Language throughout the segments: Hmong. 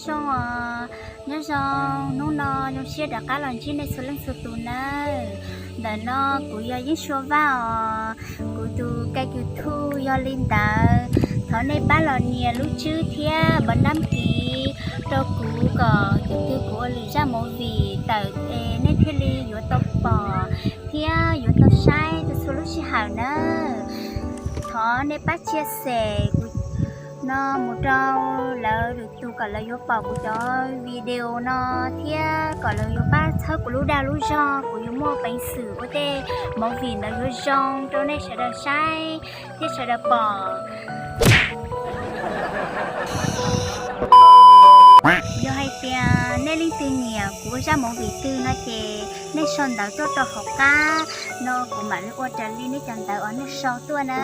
Zoo os, nyob zoo, hnub no zoo siab rov qab los ntsib nej txhua leej txhua tus nawb. Ntawm no kuv yog Yeeb Sua Vaj os, kuv tus kênh YouTube yog li ntawd. Thov nej pab los nias lub tswb thiab bấm đăng ký rau kuv kom thaum twg kuv ua lwm zaj movie tawm es nej thiaj li yuav tau pom thiab yuav tau saib txhua txhua lub sij hawm nawb. Thov nej pab chia sẻ no mus rau lawv lwm tus kom lawv yuav pom kuv cov video no thiab kom lawv yuav pab txhawb kuv lub dag lub zog, kuv yuav muaj peev xwm ua tej movie ntawd yuav zoo rau nej sawv daws saib thiab sawv daws pom. Yog hais tias nej leej twg nyiam kuv ua zaj movie twg no ces nej sau ntawv tuaj rau hauv qab no kuv mam li ua raws li nej cov ntawv uas nej sau tuaj na.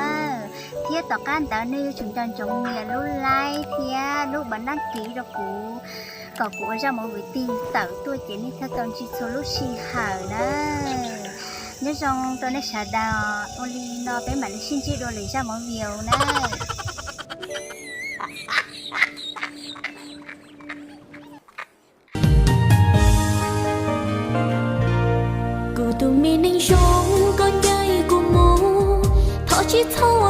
Thiab tom qab ntawd nej yuav tsum nco ntsoov nias lub like thiab lub bấm đăng ký rau kuv, kom kuv ua zaj movie twg tawm tuaj ces nej thiaj tau ntsib txhua lub sij hawm na. Nyob zoo rau nej sawv daws, ua li no peb mam li sib ntsib dua lwm zaj movie na. Kuv tus me neeg zoo, koj ncaim kuv mus, thov tsis txhob